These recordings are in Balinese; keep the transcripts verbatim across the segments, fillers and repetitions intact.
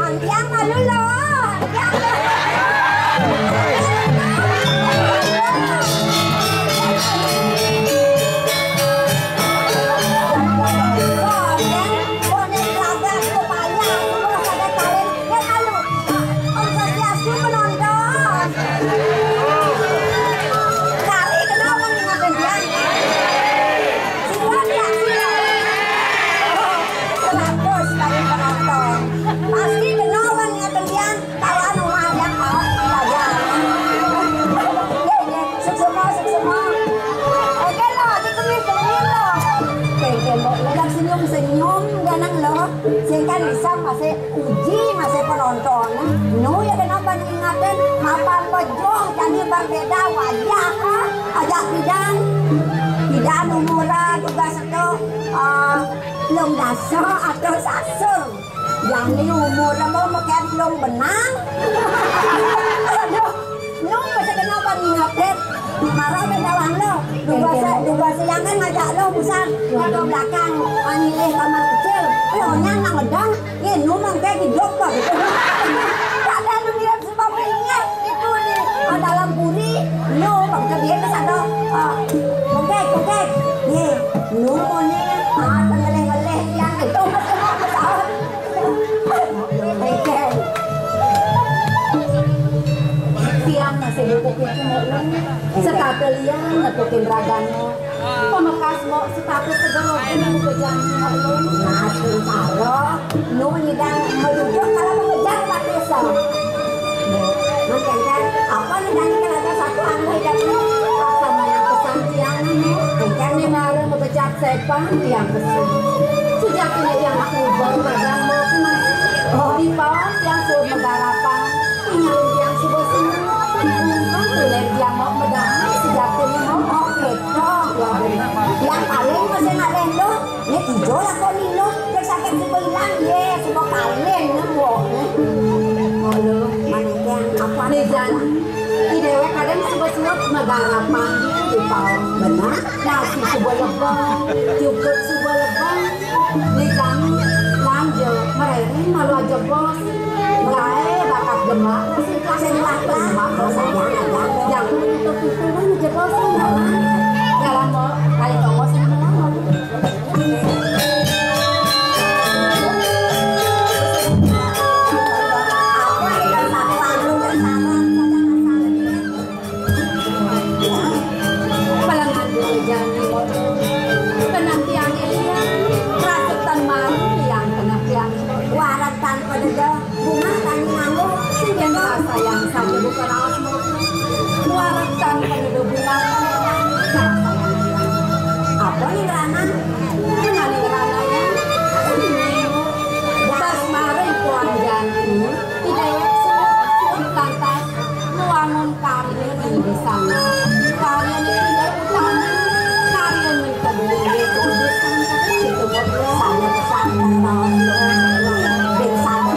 Antiang malu lo. Antiang. Om Swastiastu, penonton. Kali kenal Bang Ingat Indian. Siap ya, siap. Seratus kali penonton. Pasti kenal Bang Ingat Indian. Kalau anu mah yang mau belajar. Ye, ye. Suksema, suksema. Oke lo, dikumi-kumi lo. Oke, oke, lo. Lo senyum-senyum, ganang lo. Sing kan bisa masih uji masih penonton. Nu ya kenapa diingatin mapan bejoh jani berbeda wajah, ha? Ajak pidan. Pidan umur juga sedo, eh, belum dasa atau sasung. Jani umur mau makan belum benang. Aduh, nu masih kenapa diingatin? Marah beda lo. Dua se-, dua siangan ngajak lo busan. Ke belakang, ani eh kamar kecil. Lo nyan nak ngedang. Ye, nu mangke hidup kok gitu. Kadang nu mirip sebab ingat itu di, ah, dalam puri, nu mangke dia ke sana, ah, mangke, mangke. Ye, nu ni, ah, ngeleh-ngeleh yang itu masih mau pesawat. Oke. Tiang masih buku itu mau, setata liang nepukin ragano. Pamekas mo, setata segera guru bejani mo. Nah, sementara nu nyidang merujuk kalau mengejar Pak Desa. Makanya, apa nih tadi kalau ada satu anu hidupnya, apa mana pesan tiang ini? Makanya, ini mara ngebecat sepan tiang pesan. Sejatinya tiang nak ngubah badan mo, mas. Oh, di pawon tiang suruh penggarapan. Tinggalin tiang suba semua. Bukan tulen tiang mau medamai sejatinya mau. Oh, gitu. Yang paling masih nak lendo, ini tijo lah kau nino. Yang sakit suba hilang, ye, suba kawin, nembok. Halo, mana tiang? Apa nih, Jan? Di dewek kadang suba semua megarapan gitu di pawon. Benar? Nasi suba lebang, jukut suba lebang. Ni kami lanjut merering malu aja bos. Mulai bakat demak, sing kelas sing kelas demak, bos aja ada. Yang itu itu kan aja bos. Jalan mau kali tongos ini mau. Apa kita satu anu bersama, saja masalah. Palangan dulu jani moto. Kenang tiang iya, rasa tan malu yang kenang tiang. Warak tanpa deda, bunga tani nganggo, sing rasa yang saja bukan alas moto. Warak tanpa deda bunga, rasa yang apa nih ngeranan? Kenani ngerana ya? Ini. Bas mari puan jani. Tidak ya, sulit, sulit lantas. Nuangun karya ning di sana. Karya ning tinggal utama. Karya ning kedua itu di sana. Itu buat lu. Sana ke sana, tahun lu. Di sana.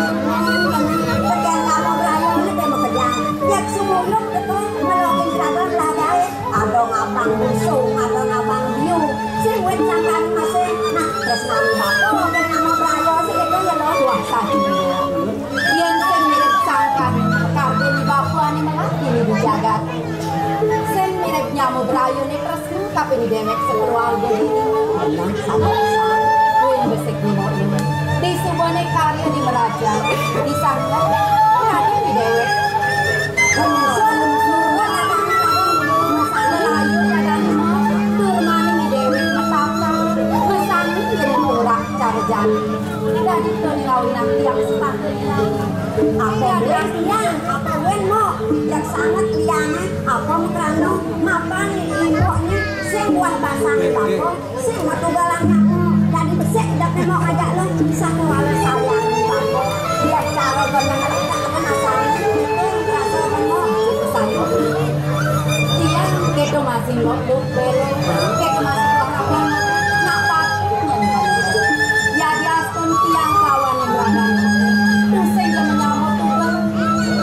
Tekan kamu beraya, lu kayak mau kerja. Tiap sumur lu Teka melok ing juragan lah gaé, ada ngabang busung, ada ngabang biu. Sing wit sangkan masih, nah, tresnané bapa, kén nama braya sing itu ya lo. Wah, saja. Yén sing mirip sangkan, kardi ni bapa ni melati ni di jagat. Sing mirip nyama braya ni tresna, tapi ni déwék sekeluarga ni. Alah, sabar, sabar. Kuwi besik ni mau ini. Di subane karya ni meraja, di sana, karya ni déwék. Lungsur-lungsur, lelayu dadane, tur maning déwék metata, mesani jeneng ora cara jani. Dadi to nilawinang tiang sepatu tiang. Apa wén tiang, apa wén mo, jak sanget tiange, apa mekrano, mapan imbokne, sing buah basang bako, sing metu galang nyaku, dadi besik dapet mau ngajak lo, bisa kuwala sayang bako. Biar cara bener tak kena sayang, itu rasa kena sayang. Tiang kedo masih ngobuk belo, kedo masih ngobuk belo, nak pati nyen. Ya diastun tiang kawan yang beragam, sing menyambut tugas,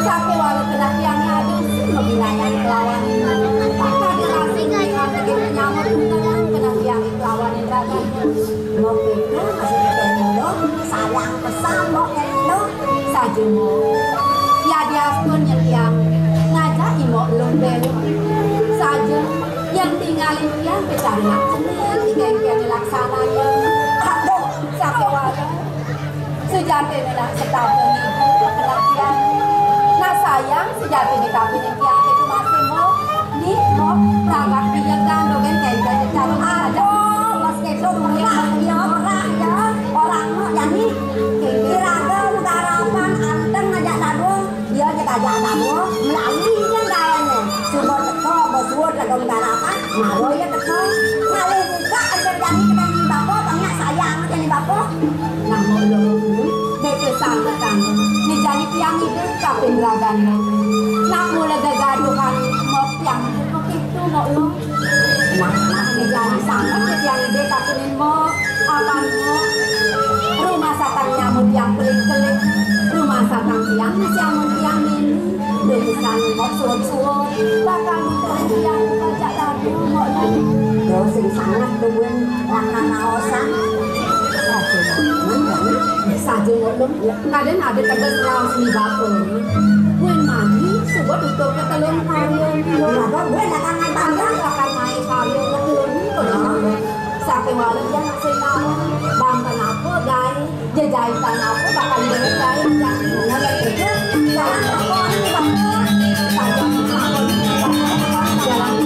sate wala kena tiang ngadu, sing mabinayan kelawan. Kade rasa tiang lagi menyambut tugas, kena tiang kelawan yang beragam. Mbok Pitu masih ketemu lo, sayang pesan Mbok Pitu. Saja, Mbok. Ya diastun nyetiang ngajak Mbok lung belu. Saja, yang tinggalin tiang kecari nak cenil, dikengkeng laksana ya. Aduh, sate wala. Sejatine nak setata niku kena tiang. Nah, sayang sejatine tapi nyetiang itu masih Mbok. Ni, Mbok, ragat piyegan dogen kengkeng kecari aja. Aduh, mas kedo merah ya, merah ya. Orang mau jadi iraga garapan anteng ngajak dadung, dia aja kagak dadung, melalui kan kayaknya. Suruh teko, bos suruh dadung garapan, maro ya teko. Ngalih buka aja jadi kena ni bapa, banyak sayang aja ni bapa. Namo loro kuwi, bete sanget kamu. Ni jani tiang itu kaping ragan. Nak mula gegaduhan, mau tiang itu, itu mau lo. Nah, nah, ni jani sanget ni tiang ide kakenin mo, apan mo. Rumah satang nyamut tiang pelik-pelik. Rumah satang tiang masih amun tiang ini. Dewisan mo suwut-suwut. Bakal nonton tiang pajak lagu mo. Yo sing sanget tuwin lakar naosan. Saja, mangkana. Saja mo lum. Kadén ada teges raos ni bapa. Kuwi mani suba tutup ke telung karya. Bapa kuwi dagangan tangga. Akan naik karya ke telung ni kok. Sate walet ya nak sing tahu. Banten apa gaé, jejahitan apa bakal digaé. Jangan itu. Jangan apa ni bapa. Saja apa ni bapa. Jalan.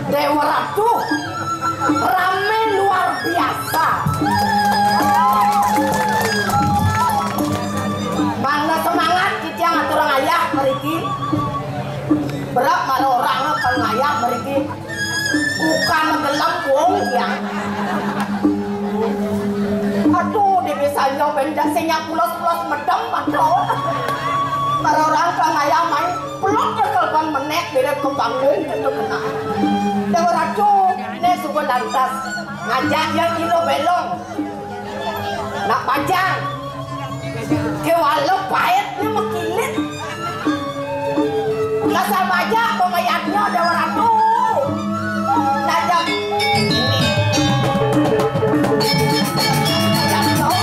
Dewa Ratu, rame luar biasa. Mangga semangat, kita ngatur ngayah mriki. Berat marang orang kalau ngayah mriki. Bukan gelem wong ya. Aduh, di desa yo benjak sing nyak pulos-pulos medem, aduh. Marang orang kalau ngayah main peluk ya kalau menek, beda ke panggung gitu kena. Dewa Ratu, ne suku lantas ngajak yang ilo belong. Nak pajang. Kewala paetnya mekilit. Dasar baja pemayatnya ada orang tu. Najak. Najak dong.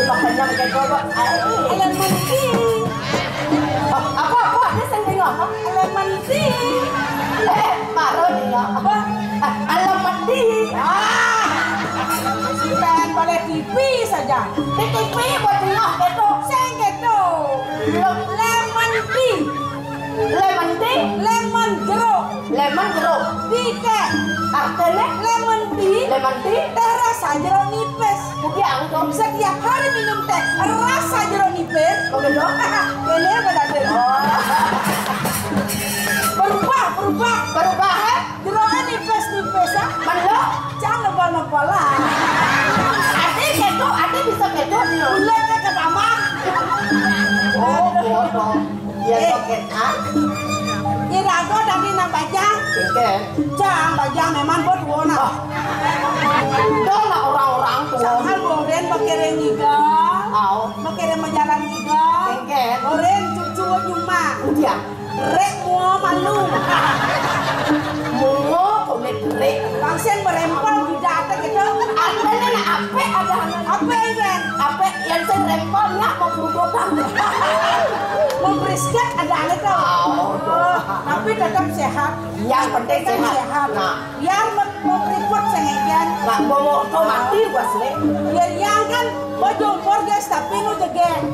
Kok kenyang keto, Mbok. Ai. Lemon tea. Oh, apa, apa? Ada sing dengar, ha? Lemon tea. Eh, baru dengar. Apa? Ah, lemon tea. Ah. Sudah boleh T V saja. Di T V buat dengar keto. Sing keto. Lemon tea. Lemon tea? Lemon jeruk. Lemon jeruk. Tiga. Artinya? Lemon tea. Lemon tea. Teh rasa jeruk nipis. Udah, aku tahu. Setiap hari minum teh rasa jeruk nipis. Oke, dong. Ini apa tadi? Oh. Berubah, berubah. Berubah, eh? Jeruknya nipis-nipis, ah. Melo? Jangan lupa-lupa lah. Ati keto, ati bisa keto, no. Ular ke pertama. Oh, bodoh. Ya, eh. Toket, ah. Irago tadi nak bajang. Oke. Jang bajang memang buat wona. Oh. Dong lah orang-orang tua. Sangat boden bakere ngigal. Au. Bakere mau jalan ngigal. Oke. Oren cucu cuma. Udah. Rek mua malu. Mua komet rek. Bangsen berempal di data gitu. Ada nih, nah, ape ada. Ape, Ren? Ape yang saya rempal ya mau berubah. Membrisket ada aja tuh. Oh, tapi tetap sehat. Yang penting tetap sehat. Sehat. Nah. Biar mau, mau keriput sengejang. Nak mau mau mati gua sih. Ya, yang kan mau jompor, guys, tapi nu jegeng.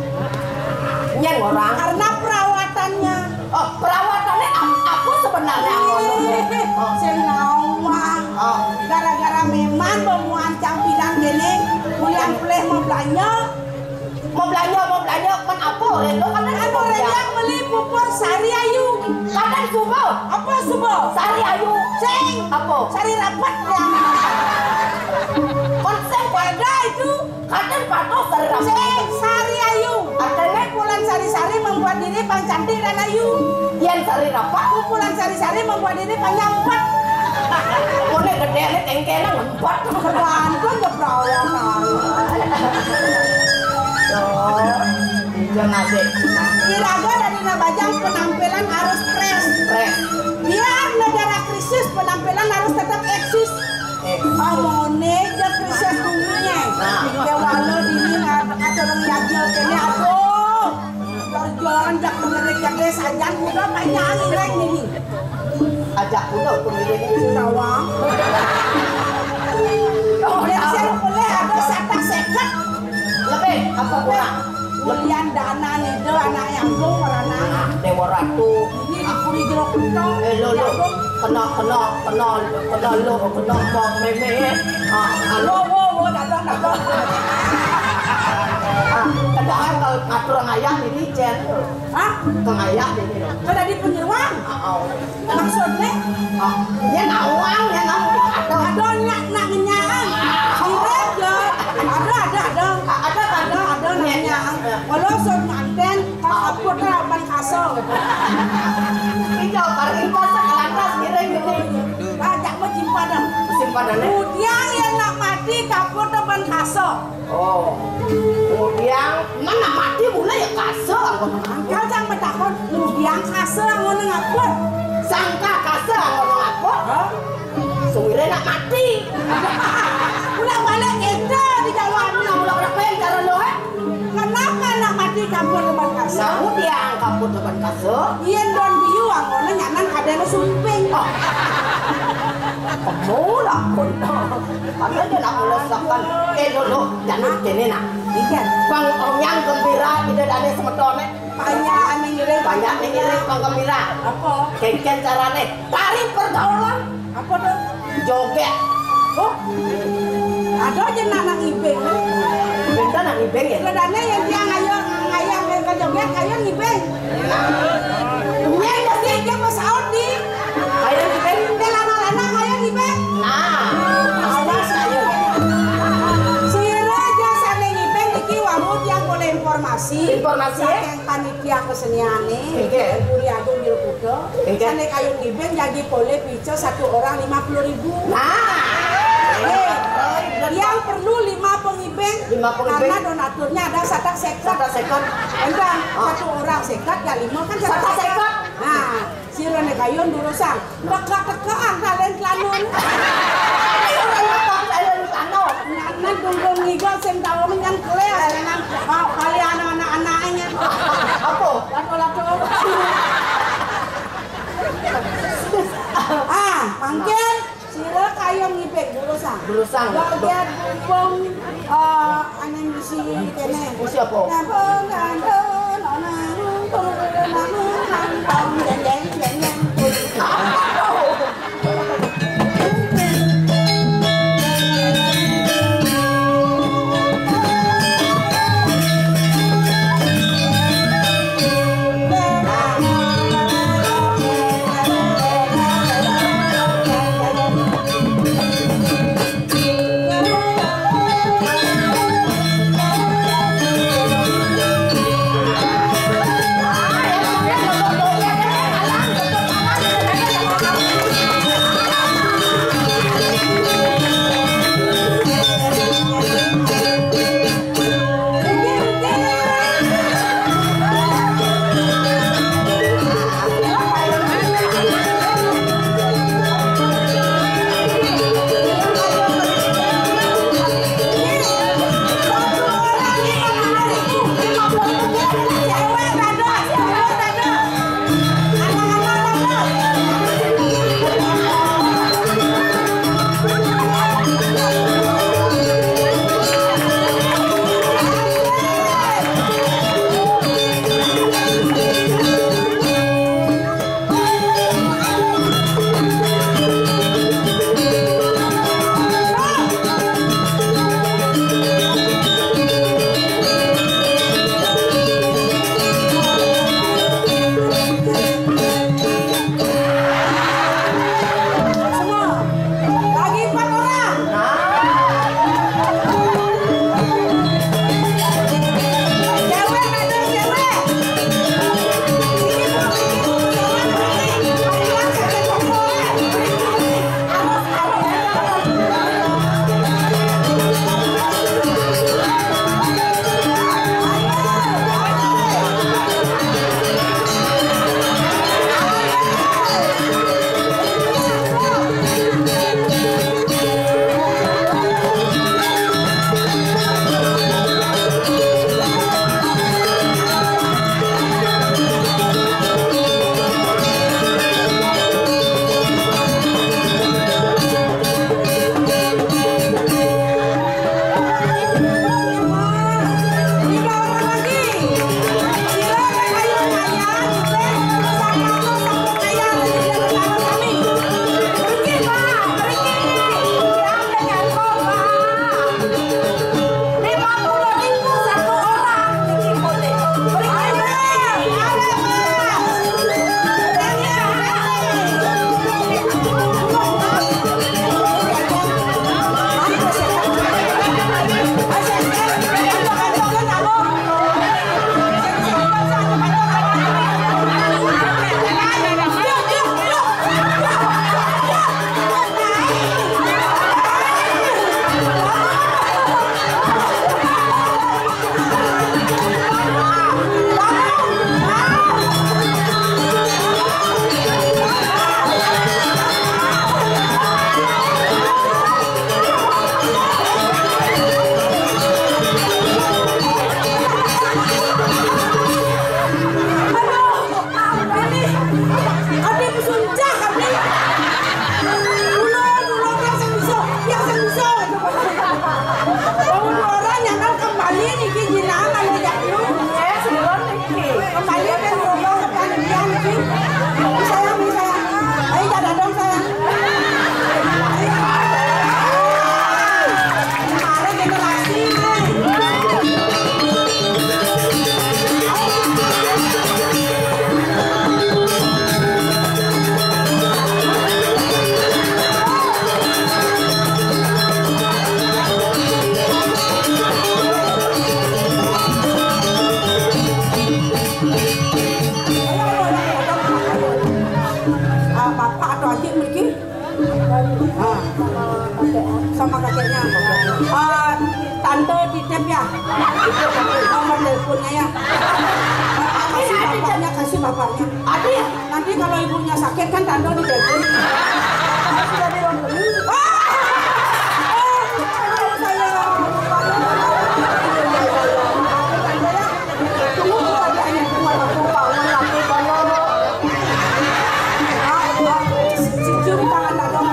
Nyen orang. Karena perawatannya. Oh, perawatannya ap-, apa sebenarnya ngono? Oh. Sing nawang. Oh. Gara-gara memang bemuan campidan gini, kuliah pelih mau belanja. Mau belanja, mau belanja, kan apa, Ren? Lo kan anu, Ren, yang beli pupur Sari Ayu. Kadang subuh. Apa subuh? Sari Ayu. Sing. Apa? Sari rapat, ya. Kon sing pada itu. Kadang patuh Sari rapat. Sing, Sari Ayu. Artinya? Kumpulan sari-sari membuat diri pang cantik dan ayu. Yang Sari rapat? Kumpulan sari-sari membuat diri pang nyampat. Boleh gede, ini tengkelnya ngempet. Tergantung ke perawakan. Tuh, iya, Mas. Iraga dari Nabajang penampilan harus fresh. Fresh. Biar negara krisis, penampilan harus tetap eksis. Eh. Amone ja krisis dunia. Nah. Ya, walau dini nggak ada orang jajal kene, aduh. Jor-joran jak mengerik jak desa, jan udah panjang ini. Ajak udah pemilih Surawa. Oh, ya, saya boleh ada satu seket. Lebih apa kurang? Ulian dana nih, do anak yang do, orang anak. Dewa Ratu. Ini di puri jeruk kentang. Eh, lo, lo. Kena, kena, kena, kena lo, kena mong meme. Ah, alo. Wo, wo, wo, datang, datang. Ah, padahal kalau ngatur ngayah ini, Jen. Hah? Kengayah ini. Kau tadi penyeruan? Ah, oh. Maksudnya? Oh, ya nawang, ya nawang. Ada. Ada nak, nak ngenyaan. Ada, ada. Ada, ada. Ada, ada, ada nak ngenyaan. Kalau sok manten, kaput lah, ban kasel. Itu, kalau itu, lantas, kira gitu. Banyak mah simpanan. Simpanan, ya? Kemudian yang nak mati, kaput lah, ban kasel. Oh. Kemudian, mana mati mula ya kasel, angkot angkot. Kau jangan mentakut, kemudian kasel, angkot ngaput. Sangka kasel, angkot ngaput. Hah? Suwire nak mati. Ulah balik kita di Jawa. Mula-mula berapa yang cara lo, eh? Kenapa nak mati kaput leban kasel? Nah, kemudian kaput leban kasel. Iya, don biu, angkot nyanan kadang sumping. Oh. Kamu lah, pun. Padahal dia nak merasakan, eh, lo, lo, jangan kene nak. Iya. Bang Onyang gembira, tidak ada semeton, eh. Banyak ane ngiring. Banyak ane ngiring, Bang gembira. Apa? Kengken carane, tari pergaulan. Apa tuh? Joget. Oh. Ada aja nak, nak ngibing. Bentar nak ngibing ya? Ledane yang dia ngayo, ngayang ke joget, kayo ngibing. Iya, iya, iya, iya, Mas Audi. Ayo, ngibing. Ke lana-lana, ayo ngibing. Nah, awas ayo. Sira aja sane ngibing iki wau yang boleh informasi. Informasi, ya? Saking panitia keseniane, Nggih. Puri Agung Jero Kuda. Nggih. Sane kayu ngibing jadi boleh pica satu orang lima puluh ribu. Nah. Nggih. Yang perlu lima pengibing. Lima pengibing. Karena donaturnya ada satak seket. Satak seket. Entah, ah, satu orang seket, ya lima kan satak seket. Satak seket. Nah, sira nek kayun durusang. Teka-tekaan kalian telanun. Ayo, ayo, ayo, ayo, ayo. Nyanan tunggu ngigal sing tau menyang kelas. Nyanan Mungkin sira kaya ngipik Guru Sang. Guru Sang. Joget, bumbung, eh, aneh bisi kene. Bisi apa? Nabung, gandeng, nonang, turun, nabung, kantong, jeng, jeng, jeng, jeng. Semua. Lagi empat orang. Cewek, ada cewek. Ini mau bikin persoalan, nanti panggilan saya jempol. Harus, harus. Ati pesuncak, ati. Dulu, dulu, biasa bisa, biasa bisa. Bangun orang yang kan kembali niki jenengan ada jak lu. Iya, sebelum niki. Kembali ke rumah, ke panitia niki. Sayang, sayang. Ayo, jaga dong, sayang. Kemarin generasi, nih. Ah, bapak atau adik mriki? Ah, sama kakeknya. Ah, tante titip ya. Nomor teleponnya ya. Kasih bapaknya, kasih bapaknya. Adik, nanti kalau ibunya sakit kan tante ditelepon. Sudah bilang beli. Ah! Eh, saya. Tunggu, tunggu, tunggu, tunggu, tunggu, tunggu, tunggu. Ah, ah, cium tangan Dadong.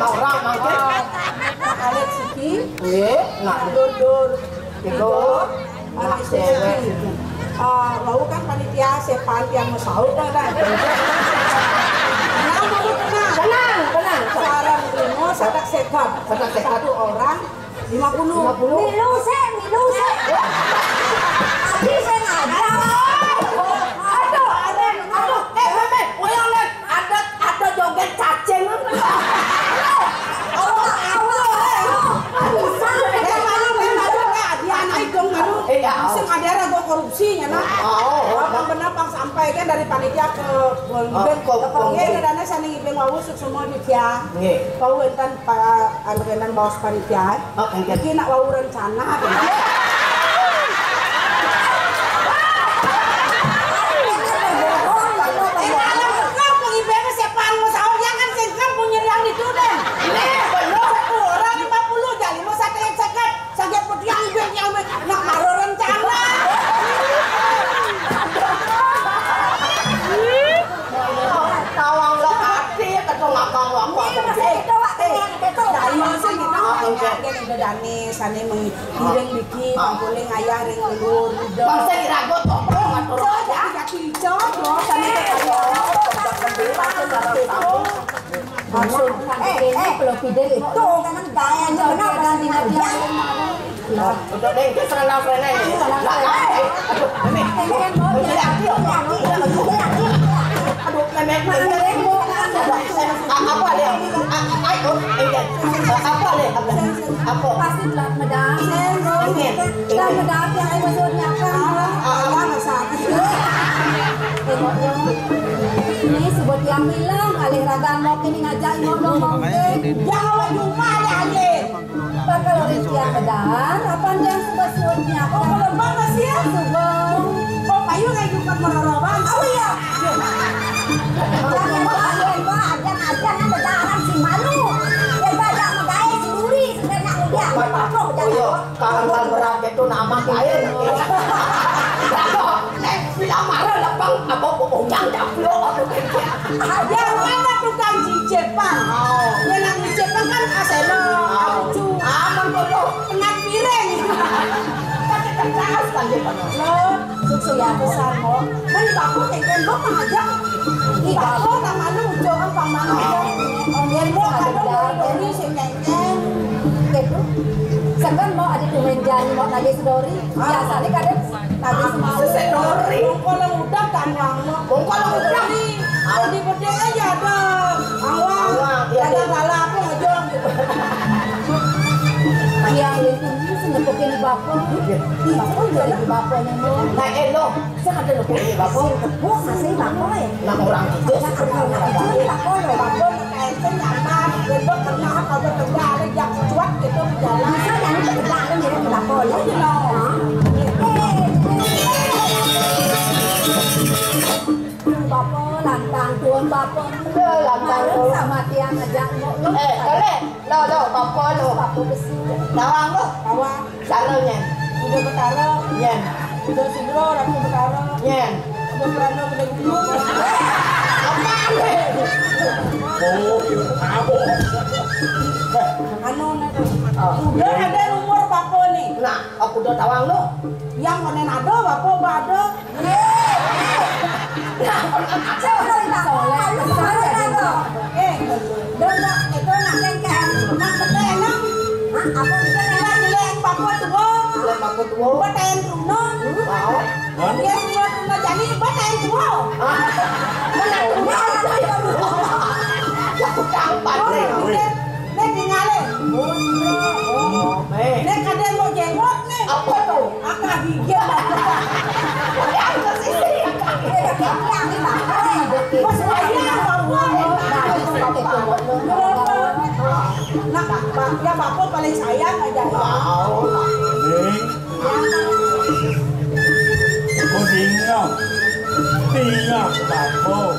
Orang mangke. Alit siki. Nggih, nah. Dur-dur. Itu. Alit siki. Ah, wau kan panitia sepan tiang mau sahur dah, dah. Tenang, dulu tenang. Tenang, tenang. Seorang ilmu, sadak sekat. Sadak sekat. Satu orang lima puluh. Lima puluh. Milu sik, milu sik. Adi sengaja. Aduh, aduh, aduh. Eh, Meme, uyang, Nek. Ada, ada joget cacing. Allah, Allah. Aduh, eh, malu, eh, malu, eh, adi anak itu, malu. Iya. Sing ada ragu korupsinya, nah. Oh, oh, oh. Apa benar, Bang, sampai kan dari panitia ke, oh, ke, ke, ke, ke, dana sana ngibeng wau semua di tiang. Nggih. Wau enten pa-, anu enten baos panitia. Oh, nggih. Iki nak wau rencana. Eh, kalau bukan pengibeng siapa anu sahur yang kan sing kan punya yang itu deh. Ini belum satu orang lima puluh jadi mau satu yang cakap. Sakit pun yang ibu yang nak karo rencana. Tawang lo ati, ketong akang lo apa. Iya, maksudnya itu, Wak, eh, eh, itu. Dari masa gitu, ah, oke. Kayak gitu, Dani, sana mengiring Diki, pangkuling ayah, ring lelur, udah. Bangsa irago topong atur. Cocok, cocok, cocok, sana itu. Langsung. Eh, eh, kalau pidel itu kan gaya aja, benar, benar, benar. Untuk dengke serana-serana ini. Lah, eh, aduh, ini. Ini yang mau jadi aki, ya? Ini aki, ini aki. Aduh, memek, memek. A-, apa dia? A-, a-, ayo, ini. Apa dia? Apa? Apa? Pasti telat medang. Ini. Telat medang yang maksudnya apa? Ah, ah, ah. Ini sebut yang bilang, alih raga mau ini ngajak ngomong-ngomong. Jangan lupa ada alih. Pak, kalau Rintian Medar, apa yang suka suutnya? Oh, kalau Bang masih ya? Suka. Oh, Pak Yu lagi bukan merorobang. Oh, iya. Jangan, Pak, jangan, Pak. Jangan, jangan, jangan, jangan, si malu. Ya, Pak, jangan, Pak, eh, si Duri, sebenarnya, udah, Pak, Pak, jangan, Pak. Kalau berat itu nama saya. Lah, kok, nek, bila marah, lah, Bang, apa, apa, undang, dah, belum, apa, Ya, mana tukang cicip, Pak? Oh. Ya, nang cicip kan aseno, lucu. Aman kok, kok. Tengah piring. Tapi kertas kan dia, Pak. Lo, susu ya besar, kok. Kan di bako, kayak kan, lo mengajak. Di bako, tak malu, ucok, apa, malu, ucok. Oh, dia mau ada dori-dori, sing kayak Gitu. Sekarang mau ada tuh meja, mau tadi sedori. Biasanya kadang tadi semua. Sedori. Kalau udah kan, Bang. Kalau udah nih, kalau di bedeng aja ada. Awang. Awang, iya, ada iya. Lala apa aja gitu. Yang itu sih nepukin di bako. Iya. Di bako, jadi di bakonya, mau. Nah, eh, lo. Sing ada lho, Bu. Bako. Sing tepuk, masih bako, ya? Nah, orang itu. Nah, orang itu, bako, ya. Bako, kayak itu nyaman. Itu pernah apa, bekerja, ada jam kuat gitu, jalan. Bisa, yang bekerja, ada mirip bako, ya? Iya. Bako, lantang, tuan bako. Iya, lantang, tuan. Sama tiang aja, kok, lo. Eh, kalian. Lo, lo, bapa lo. Bapa besi. Tawang lo. Tawang. Sara nyen. Udah Betara. Nyen. Udah Sugro, Ratu Betara. Nyen. Udah Prana, udah Gunung. Apa ni? Oh, iya, tahu. Anu, nah, tuh. Oh. Udah ada umur bapa ni. Nah, aku udah tawang lo. Yang mana ada, bapa, bapa ada. Eh, nek kadang mau jenggot nih. Apa tuh? Akah gigit. Udah, udah sisi. Pas wayah, Bapak. Nah, Bapak, ya, Bapak paling sayang aja. Wow, Ning. Ya. Kok dingin? Dingin, Bapak.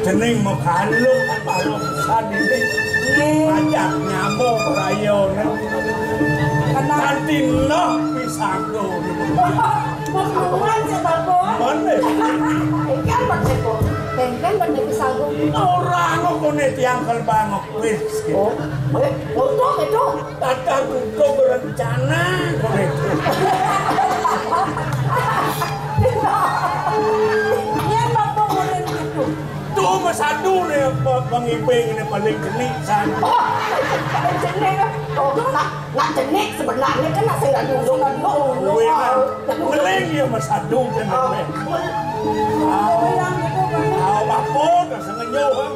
Jeneng Megaluk, Bapak Rosan ini. Nggih. Ajak nyambung rayone. Kenal. Kanthi noh pisan. Pembunuhan sih, Bapak. Mana? Iki apa sih, Bu? Kan bener pisagung. Ora ngono koné tiang kelbang wis. Oh, eh, untuk itu. Tata kudu berencana koné. Yen bapak ngoten gitu. Tuh, Mas Adu nih, apa, pengiping ini paling jenik, san. Oh, paling jenik. Oh, nak, nak jenik sebenarnya kan nak sing dadi ulung-ulung. Kuwi, kan. Ngeling ya, Mas Adu, kan, oh, apa? Yang gitu, kan. Ah, apa-apa, rasa ngenyuh, kan.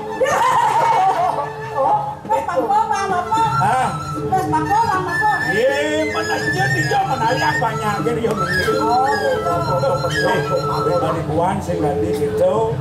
Oh, wis bangko, Bang, bangko. Hah? Wis bangko, Bang, bangko. Iya, mana iya, iya, mana ayah banyak, kan, ya, bener. Oh, gitu. Eh, dari buan sing dadi gitu.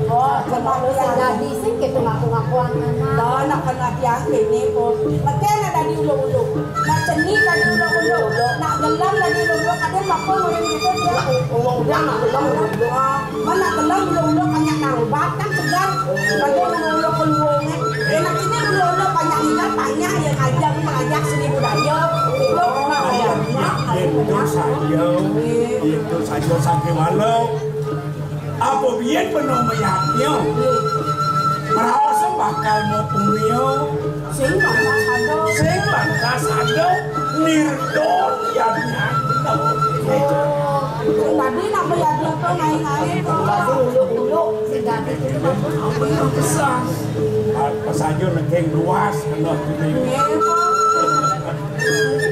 Oh, cuma lu sing dadi sing gitu ngaku-ngakuan, anak. Lah, nak kena tiang kene, kok. Mesti nak dadi ulung-ulung. Nak jenik dadi ulung-ulung. Nak gelam dadi ulung-ulung. Kadang bangko ngono gitu, dia. Ulung-ulung nak gelam, ulung-ulung. Ah, mana gelam ulung-ulung banyak nang obat, kan segar. Kadang ulung-ulung keluarnya. Enak ini ulung-ulung banyak juga, banyak yang ngajak, mengajak seni budaya. Itu pernah banyak, itu saja, itu saja saking walau. Apa biyen peno mayatnya? Meraos bakal mau punya. Sing lantas ada. Sing lantas ada. Nirdon ya nyata. Tadi nak mayatnya tuh ngai-ngai tuh. Tadi uluk-uluk. Sing ganti itu bagus. Apa yang besar? Pas aja nengking luas kena gini. Iya, Pak.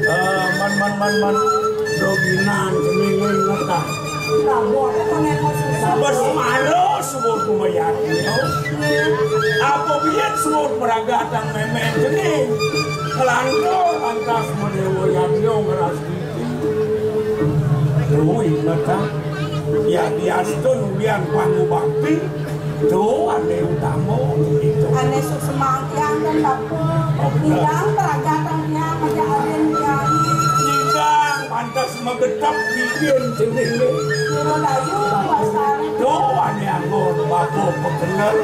Eh, man, man, man, man. Doginan, kemiling, ngetah. Bes maro suwur kumayati. Apa biyen suwur meragatang memen jening. Kelantur lantas medewa yadnya ngeras titi. Lu inget, ah? Ya diastun ulian pangubakti. Duh, ane utama gitu. Ane suksma tiang dan bapa. Oh, bener. Tiang peragatan tiang aja arin tiang. Tiang pantes magetep bikin jenenge. Pura dayu pasar. Duh, ane anggo bapa pekenel.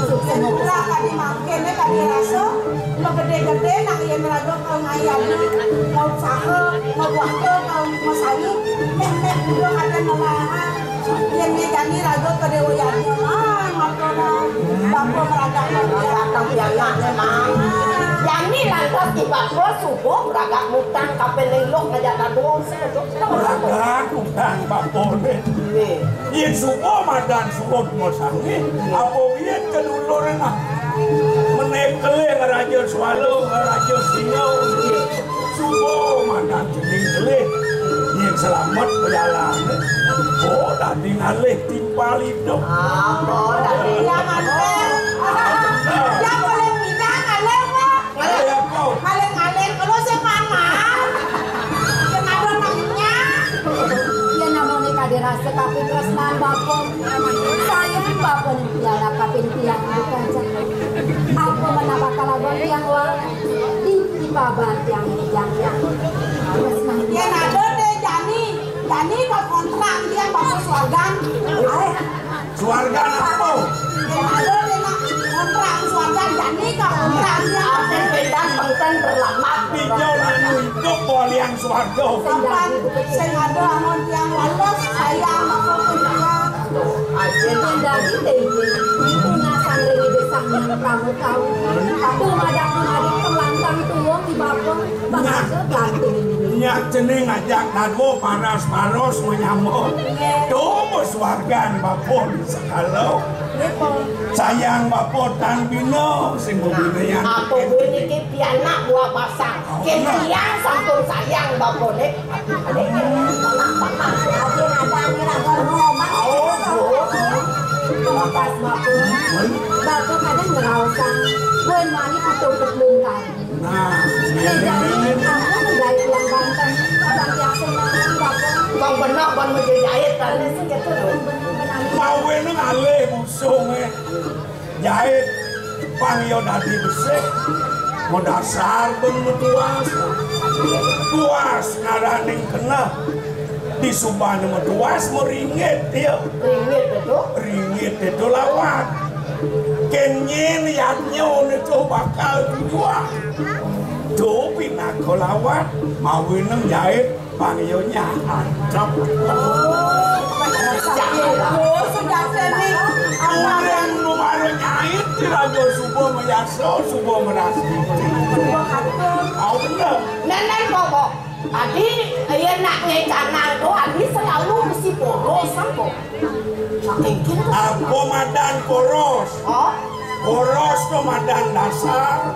Sukses pula kadi mangkene kadi rasa. Mau gede-gede nak iya meraga kalau ngayal. Mau usaha, mau buat, mau masayu. Meh, meh, udah ada nelahan. Yen nyejani raga ka Dewa Yadnya, ah, matono. Bapa meraga meraga pianakne, Mang. Jani lantas ki bapa subuh meraga mutang kape lelok ngajak dadua sing. Meraga mutang bapane. Nggih. Yen subuh madan surut masangih, apa biyen kedulure nah. Menek kelih Raja Swala, Raja Singa. Suba mandan jening kelih. Yen selamet pejalan. Oh, dadi ngalih timpal idup. Apa dadi? Iya, Mas. Ya, boleh pindah, ngalih, Pak. Ngalih apa? Ngalih-ngalih, kalau saya panas. Kenapa nanya? Yen namane kade rasa kapitresnan bapa. Sayang bapa ning piara kaping tiang di kancah. Apa menapa kalawan tiang wae? Di, di paban tiang ejang tiang. Terus nang. Yen ada te jani, jani ka kontrak tiang bapa suargan. Ae. Suargan apa? Yen ada te nak kontrak suargan jani ka kontrak tiang. Ape pedan pengken berlamat. Pinjau nanu hidup bolian suarga. Sampan sing ada amun tiang wales sayang bapa tiang. Ajen dadi tinggi. Tunasan ring Ida Sang Hyang Prabu Kawi. Dumadak dumadik pelantang tuwung di bapa. Bangsa pelanting ini. Nyak cening ajak dadwa paras-paros menyambut. Tuh, suargan bapa sekalo. Sayang bapa tan bina sing bebina. Apa kuwi niki pianak buah basang. Ken tiang sampun sayang bapa nek. Bapa kadang ngraosan, buen wani pitung ketlung kali. Nah, eh, jadi aku menggawe ulang banten, abang tiang sing mangan, bapa. Bang bener, bang mesti jahit tadi sing gitu lho. Mau ini ngalih musuh, eh. Jahit pang ya dadi besik. Modasar ben metuas. Tuas ngaraning keneh. Di subane metuas meringit ya. Ringit itu? Ringit itu lawat. Kenyin yadnya itu bakal dua. Do pinaka lawat mawineng jahit. Pang yo nyahat. Oh, sudah seni. Mayasa suba merastiti. Suba katut. Au bener. Nenen kok, kok. Adi, iya nak ngecanang to, adi selalu mesti boros, kok. Saking kira. Apa madan boros? Oh? Boros to madan dasar.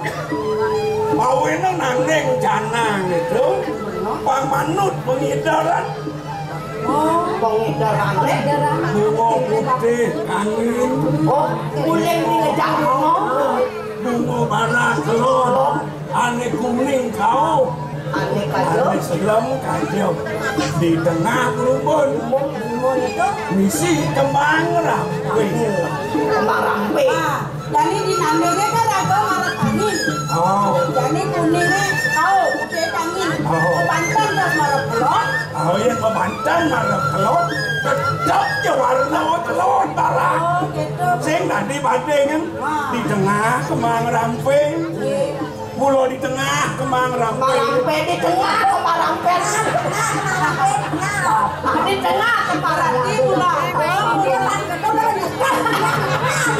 Pawena nanding canang itu, pang manut pengidaran. Oh, pengidarane. Bunga putih angin. Oh, uling di ngejang bunga. Bunga barak kelon. Ane kuning kau. Ane kajo. Ane selem kajo. Di tengah rumbun. Rumbun itu. Misi kembang rampe. Kembang rampe. Ah. Jani di nandinge kan raga marep angin. Oh. Jani kuninge tau, putihe angin. Oh. Kebanten terus marep kelon. Oh, yen kebanten marep kelon, tetep ya warna kelon barang. Oh, gitu. Sing tadi badhe kan. Wah. Di tengah kembang rampe. Iya. Mula di tengah kembang rampe. Kembang rampe di tengah kembang rampe. Di tengah kembang rampe mula.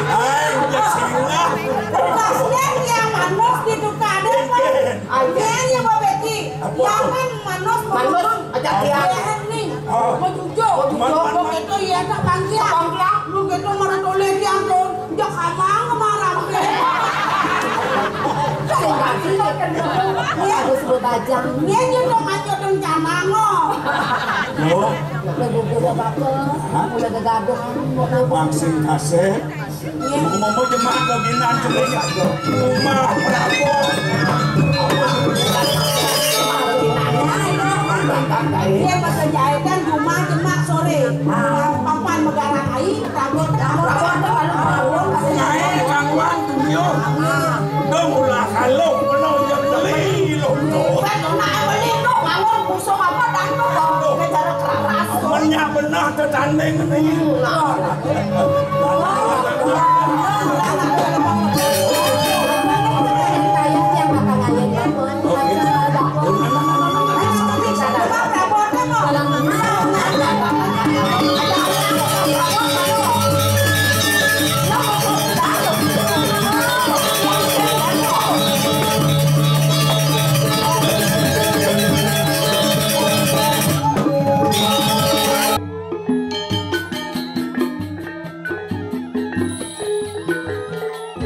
Hai, ya singgah. Tugasnya yang manus di tukade, Pak. Aja yang babeki. Apa? Jangan manus, manus. Aja dia. Nih. Oh. Mau jujur. Mau jujur. Mau gitu ya, tak bangkit. Bangkit. Mau gitu marah toleh dia tuh. Jok amang marah. Sing kasih. Iya, harus berbajang. Iya, nyedok aja dong canang lo. Yo. Udah gugur apa? Hah? Udah gegaduhan. Wang sing kasih. Iya. Ngomong jemak doginan cuma. Rumah berapa? Iya, pas jahitan cuma jemak sore. Papan megarang ai. Nyai kangwang tumiuh. Dong ulah kaluh, belum jam beli, lho. Kan anake beli tuh nganggur busung apa dan tuh dong ngejar keras. Menyak benah tetanding nih.